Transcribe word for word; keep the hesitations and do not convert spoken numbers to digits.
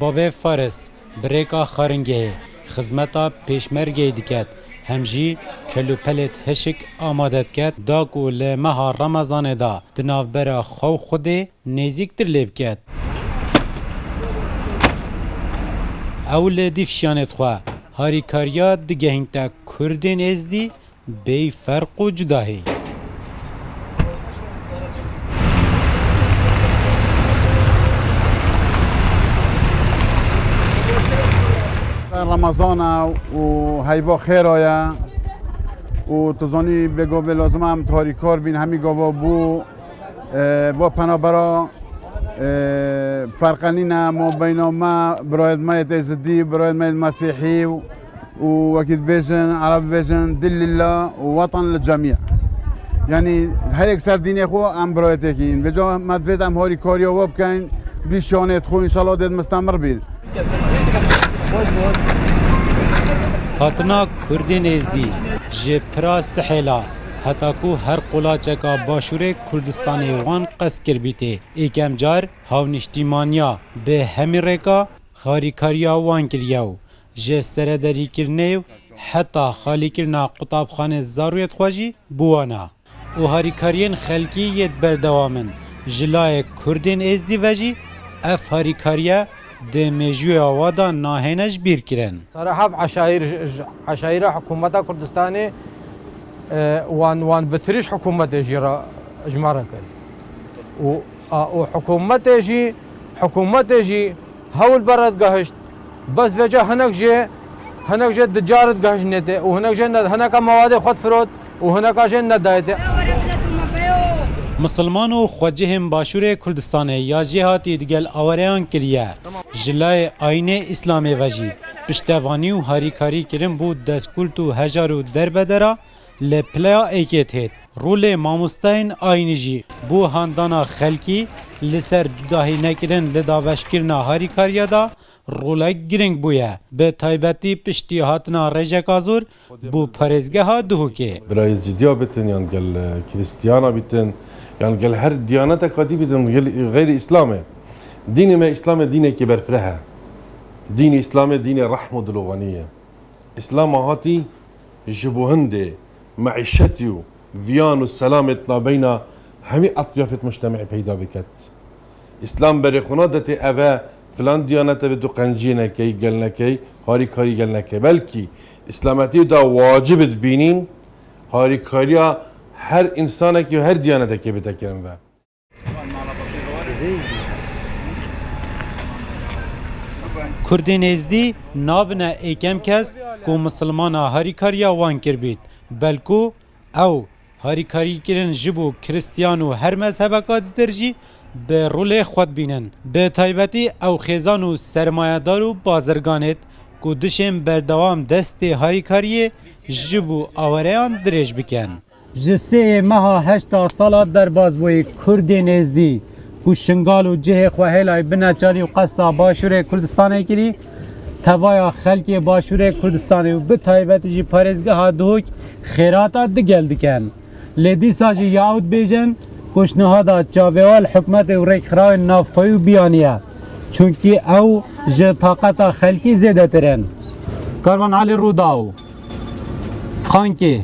Babê Faris bi rêka xaringehê xizmeta pêşmergeyê diket, hem jî kelûpelêt hişk amade diket, da ku li meha Remezanê de di navbera xwe û Xwedê nêzîktir lê biket. Ew li dîf şiyanêt xwe harîkariya digehînte Kurdên Êzdî bêyî ferq û cudahî. Remezan e û heyva xêra ye û tu zanî bêgavê lazim em harîkar bîn, hemî gava bû. E, va penabera, e, ferqe nîne mabeyna me, birayet me yê Êzidî, birayet me yê Mesîhî û, û wekî dibêjin, Ereb dibêjin, "Dîn lillah û weten li cemî." Yanî her yek ser dînê xwe em birayetêkî yin. Vêca me divêt em harîkariya we bikeyn, bî şanê xwe, înşallah dê mustemir bîn. Hatina Kurdên Êzdî ji pira Sihêla heta ku her qulaçeka başûrê Kurdistanê wan qestkiribîtê, êkem car hawnîştîmaniya bi hemî rêka harîkariya wan kiriye û ji serederîkirinê û heta xalîkirina qutabxanê zarûyêt xwe jî bi wan e. Û harîkariyên xelkî yê berdewam in. Ji layê Kurdên Êzdî ve jî ev harîkariye di mêjûya wa de nahêne ji bîr kirin. Sere hev eşayîr, ji, ji eşayîra hikûmeta Kurdistanê, e, wan, wan bitirî ji hikûmetê jî re ji me re kir. Û, a, û hikûmetê jî, hikûmetê jî hewl bere digehişt. Bes vêca hinek jê, hinek jê di car digehiştnê tê û hinek jê ne, hineka mewadê xwe difirot û hineka jê nedayê tê. Misilman û xwecihên Başûrê Kurdistanê ya jêhatî digel awereyan kiriye. Ji layê ayînê Îslamê ve jî piştevanî û harîkarî kirin bo destkult û hejar û derbedera li pileya êkê têt. Rolê mamostayên ayînî jî bo handana xelkî li ser cudahî nekirin li dabeşkirina harîkariya de rolek girîng bûye. Bi taybetî piştî hatina rêjeka zor bo parêzgeha Duhokê. Birayê Zîdiya bitin yan gel, e, Krîstiyana bitin yan gel her diyaneteka dî bitin, gel xeyrî Îslamê. Dînê me Îslamê dînekî berfireh e. Dînê Îslamê dînê rehm û diloxanî ye. Îslama hatî ji bo hindê meîşetî û viyan û selamê di navbeyna hemî etyafêt mujtemî peyda biket. Îslam berê xwe nadetê eve filan diyanet eve tu qenciyê nekey, gel nekey, harîkarî gel nekey. Belkî Îslametiyê da wacib dibînîn harîkariya her însanekî û her diyanetekê bite kirin ve. Kurdên Êzdî nabine êkem kes ku misilmana harîkariya wan kiribît, belku ew harîkarî kirin ji bo Krîstiyan û her mezhebeka ditir jî bi rolê xwe dibînin. Bi taybetî ew xêzan û sermayedar û bazirganêt ku dişên berdewam destê harîkariyê ji bo awereyan dirêj bikin. Ji sêyê meha heşta sala derbas bûyî Kurdên Êzdî ku Şingal û cihê xwe hêlay bineçarî û qesta Başûrê Kurdistanê kirî, tevaya xelkê Başûrê Kurdistanê û bi taybetî jî parêzgeha Duhok xêrata digel dikin. Lê dîsa jî ya ew dibêjin ku ji niha de çavêwal hikûmetê û rêkxirawên navxweyî û biyaniye. Çunkî ew ji taqeta xelkî zêdetir in. Karwan Elî Rûdaw. Xankê,